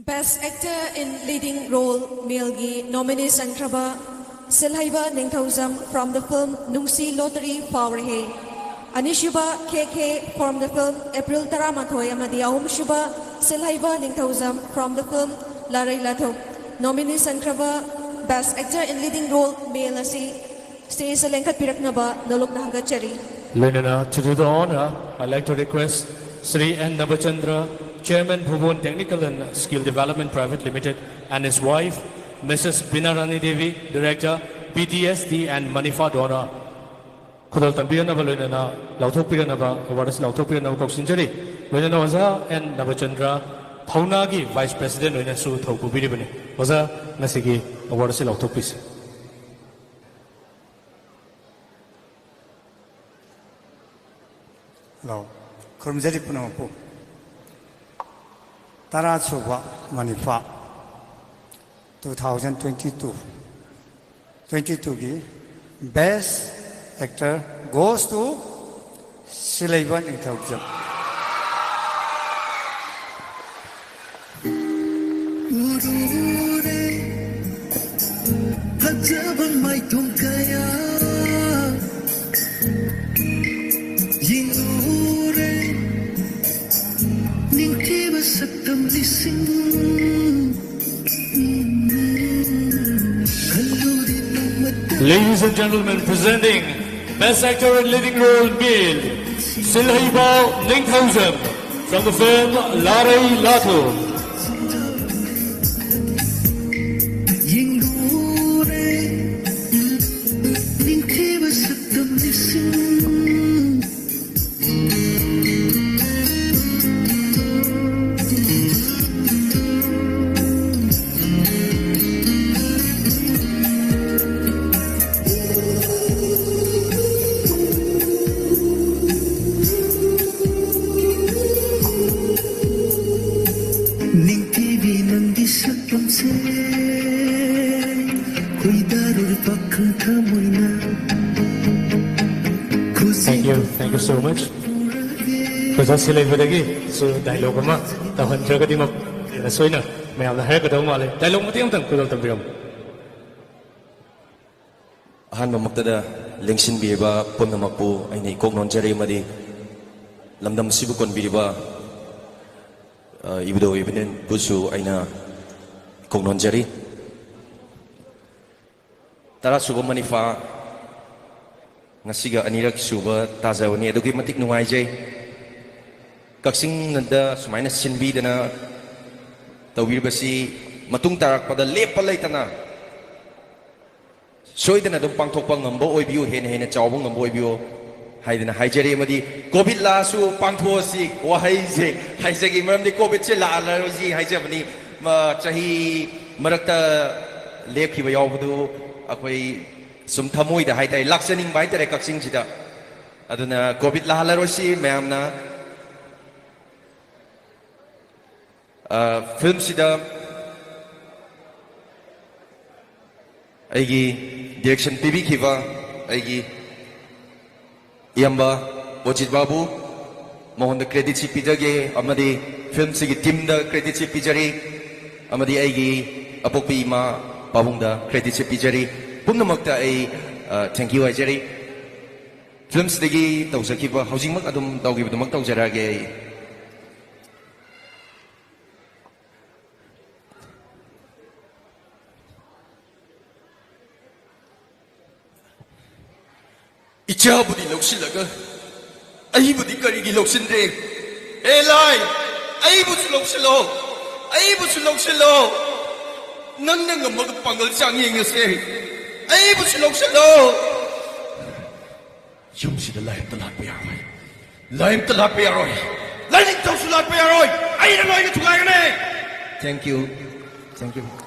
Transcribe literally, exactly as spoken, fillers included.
Best Actor in Leading Role Male ꯒꯤ nominee ꯆꯟꯈ꯭ꯔꯕ Silheiba Ningthoujam from the film Nungshi lottery ꯐꯥꯎꯔꯦꯍꯦ꯫ ꯑꯅꯤꯁꯨꯕ ꯈꯦ ꯈꯦ from the film April ꯇꯔꯥꯃꯥꯊꯣꯏ ꯑꯃꯗꯤ ꯑꯍꯨꯝꯁꯨꯕ ꯁꯤꯜꯍꯩꯕ Ningthoujam from the film ꯂꯥꯔꯩ ꯂꯥꯊꯨꯝ꯫ Nominee ꯆꯟꯈ꯭ꯔꯕ Best Actor in Leading Role Male ꯑꯁꯤ stage ꯇ ꯂꯦꯡꯈꯠꯄꯤꯔꯛꯅꯕ ꯅꯣꯂꯨꯛꯅ ꯍꯪꯒꯠꯆꯔꯤ꯫ ꯂꯣꯏꯅꯅ, to do the honor, I'd like to request Shri N Nabachandra, Chairman, Bhuban Technical and Skill Development Private Limited, and his wife, Missus Binarani Devi, Director, P T S D and Manifa Donor, ꯈꯨꯗꯣꯜ ꯇꯝꯕꯤꯔꯅꯕ, ꯂꯣꯏꯅꯅ ꯂꯥꯎꯊꯣꯛꯄꯤꯔꯅꯕ, award ꯑꯁꯤ ꯂꯥꯎꯊꯣꯛꯄꯤꯔꯅꯕ ꯀꯧꯁꯤꯟꯖꯔꯤ꯫ ꯂꯣꯏꯅꯅ ꯑꯣꯖꯥ N Nabachandra, ꯊꯧꯅꯥꯒꯤ Vice President ꯑꯣꯏꯅꯁꯨ ꯊꯧ ꯄꯨꯕꯤꯔꯤꯕꯅꯤ꯫ ꯑꯣꯖꯥ, ꯉꯁꯤꯒꯤ award ꯑꯁꯤ ꯂꯥꯎꯊꯣꯛꯄꯤꯁꯤ꯫ ꯍꯜꯂꯣ꯫ ꯈꯨꯔꯨꯝꯖꯔꯤ ꯄꯨꯝꯅꯃꯛꯄꯨ꯫ ꯇꯔꯥꯁꯨꯕ ꯃꯅꯤꯄꯥ two thousand twenty two, twenty two ꯒꯤ Best Actor goes to ꯁꯤꯂꯩꯕ ꯅꯤꯡꯊꯧꯖꯝ꯫ ꯎꯔꯨꯔꯦ ꯐꯖꯕ ꯃꯥꯏꯊꯣꯡ ꯀꯌꯥ, ꯌꯦꯡꯂꯨꯔꯦ ꯅꯤꯡꯊꯤꯕ ꯁꯛꯇꯝ ꯂꯤꯁꯤꯡ꯫ Ladies and gentlemen, presenting Best Actor in Leading Role Male, Silhaiba Ningthaojam, from the film Larei Latu. ꯅꯤꯡꯊꯤꯕꯤ ꯅꯪꯒꯤ ꯁꯛꯇꯝꯁꯦ ꯈꯣꯏꯗꯥꯔꯨꯔꯦ ꯄꯥꯈꯪ ꯊꯃꯣꯏꯅ꯫ Thank you, thank you so much. ꯑꯣꯖꯥ ꯁꯤꯂꯩꯕꯗꯒꯤꯁꯨ dialogue ꯑꯃ ꯇꯧꯍꯟꯗ꯭ꯔꯒꯗꯤ ꯃ-, ꯁꯣꯏꯅ ꯃꯌꯥꯝꯅ ꯍꯥꯏꯔꯛꯀꯗꯕ ꯃꯥꯜꯂꯦ꯫ ꯗꯥꯏꯂꯣꯒ ꯃꯇꯦꯛ ꯑꯃꯇꯪ ꯈꯨꯗꯣꯜ ꯇꯝꯕꯤꯔꯝꯃꯨ꯫ ꯑꯍꯥꯟꯕꯃꯛꯇꯗ ꯂꯦꯡꯁꯤꯟꯕꯤꯔꯤꯕ ꯄꯨꯝꯅꯃꯛꯄꯨ ꯑꯩꯅ ꯏꯀꯣꯛ ꯅꯣꯟꯖꯔꯤ ꯑꯃꯗꯤ ꯂꯝꯗꯝ ꯑꯁꯤꯕꯨ ꯀꯣꯟꯕꯤꯔꯤꯕ, ꯑ, ꯏꯕꯨꯙꯧ ꯏꯕꯦꯟꯕꯨꯁꯨ ꯑꯩꯅ ꯏꯀꯣꯛ ꯅꯣꯟꯖꯔꯤ꯫ ꯇꯔꯥꯁꯨꯕ ꯃꯅꯤꯐꯥ, ꯉꯁꯤꯒ ꯑꯅꯤꯔꯛ ꯁꯨꯕ ꯇꯥꯖꯕꯅꯤ꯫ ꯑꯗꯨꯛꯀꯤ ꯃꯇꯤꯛ ꯅꯨꯡꯉꯥꯏꯖꯩ꯫ ꯀꯛꯆꯤꯡꯗ ꯁꯨꯃꯥꯏꯅ ꯁꯤꯟꯕꯤꯗꯅ ꯇꯧꯕꯤꯔꯤꯕꯁꯤ ꯃꯇꯨꯡ ꯇꯥꯔꯛꯄꯗ ꯂꯦꯞꯄ ꯂꯩꯇꯅ ꯁꯣꯏꯗꯅ ꯑꯗꯨꯝ ꯄꯥꯡꯊꯣꯛꯄ ꯉꯝꯕ ꯑꯣꯏꯕꯤꯌꯨ, ꯍꯦꯟꯅ ꯍꯦꯟꯅ ꯆꯥꯎꯕ ꯉꯝꯕ ꯑꯣꯏꯕꯤꯌꯨ ꯍꯥꯏꯗꯅ ꯍꯥꯏꯖꯔꯤ꯫ ꯑꯃꯗꯤ ꯀꯣꯚꯤꯗ ꯂꯥꯛꯑꯁꯨ ꯄꯥꯡꯊꯣꯛꯑꯁꯤ ꯋꯥꯍꯩꯁꯦ ꯍꯥꯏꯖꯒꯦ, ꯃꯔꯝꯗꯤ ꯀꯣꯚꯤꯗꯁꯦ ꯂꯥꯛꯍꯜꯂꯔꯣꯏꯁꯤ ꯍꯥꯏꯖꯕꯅꯤ꯫ ꯃ-, ꯆꯍꯤ ꯃꯔꯛꯇ ꯂꯦꯞꯈꯤꯕ ꯌꯥꯎꯕꯗꯨ ꯑꯩꯈꯣꯏ ꯁꯨꯝ ꯊꯃꯣꯏꯗ ꯍꯥꯏꯇꯥꯔꯦ, ꯂꯥꯛꯆꯅꯤꯡꯕ ꯍꯥꯏꯇꯥꯔꯦ ꯀꯛꯆꯤꯡꯁꯤꯗ꯫ ꯑꯗꯨꯅ ꯀꯣꯚꯤꯗ ꯂꯥꯛꯍꯜꯂꯔꯣꯏꯁꯤ ꯃꯌꯥꯝꯅ꯫ ꯑ, ꯐꯤꯂꯝꯁꯤꯗ ꯑꯩꯒꯤ ꯗꯤꯔꯦꯛꯁꯟ ꯄꯤꯕꯤꯈꯤꯕ ꯑꯩꯒꯤ ꯏꯌꯥꯝꯕ ꯑꯣꯖꯤꯠ ꯕꯥꯕꯨ, ꯃꯉꯣꯟꯗ ꯀ꯭ꯔꯦꯗꯤꯠꯁꯤ ꯄꯤꯖꯒꯦ, ꯑꯃꯗꯤ ꯐꯤꯂꯝꯁꯤꯒꯤ ꯇꯤꯝꯗ ꯀ꯭ꯔꯦꯗꯤꯠꯁꯤ ꯄꯤꯖꯔꯤ, ꯑꯃꯗꯤ ꯑꯩꯒꯤ ꯑꯄꯣꯛꯄꯤ ꯏꯃꯥ ꯄꯥꯕꯨꯡꯗ ꯀ꯭ꯔꯦꯗꯤꯠꯁꯤ ꯄꯤꯖꯔꯤ꯫ ꯄꯨꯝꯅꯃꯛꯇ ꯑꯩ, ꯑ, ꯊꯦꯡꯀ꯭ꯌꯨ ꯍꯥꯏꯖꯔꯤ꯫ ꯐꯤꯂꯝꯁꯤꯗꯒꯤ ꯇꯧꯖꯈꯤꯕ, ꯍꯧꯖꯤꯛꯃꯛ ꯑꯗꯨꯝ ꯇꯧꯈꯤꯕꯗꯨꯃꯛ ꯇꯧꯖꯔꯛꯑꯒꯦ ꯑꯩ꯫ ꯏꯆꯥꯕꯨꯗꯤ ꯂꯧꯁꯤꯜꯂꯒ ꯑꯩꯕꯨꯗꯤ ꯀꯔꯤꯒꯤ ꯂꯧꯁꯤꯟꯗ꯭ꯔꯦ? ꯑꯦ ꯂꯥꯏ, ꯑꯩꯕꯨꯁꯨ ꯂꯧꯁꯤꯜꯂꯣ, ꯑꯩꯕꯨꯁꯨ ꯂꯧꯁꯤꯜꯂꯣ꯫ ꯅꯪꯅ ꯉꯝꯃꯒ ꯄꯥꯡꯒꯜ ꯆꯥꯡ ꯌꯦꯡꯉꯁꯦ꯫ ꯑꯩꯕꯨꯁꯨ ꯂꯧꯁꯤꯜꯂꯣ꯫ ꯌꯨꯝꯁꯤꯗ ꯂꯥꯏ ꯑꯝꯇ ꯂꯥꯠꯄ ꯌꯥꯔꯣꯏ꯫ ꯂꯥꯏ ꯑꯝꯇ ꯂꯥꯠꯄ ꯌꯥꯔꯣꯏ꯫ ꯂꯥꯏꯅꯤꯡꯊꯧꯁꯨ ꯂꯥꯠꯄ ꯌꯥꯔꯣꯏ꯫ ꯑꯩꯅ ꯂꯣꯏꯅ ꯊꯨꯒꯥꯏꯒꯅꯤ꯫ Thank you. Thank you.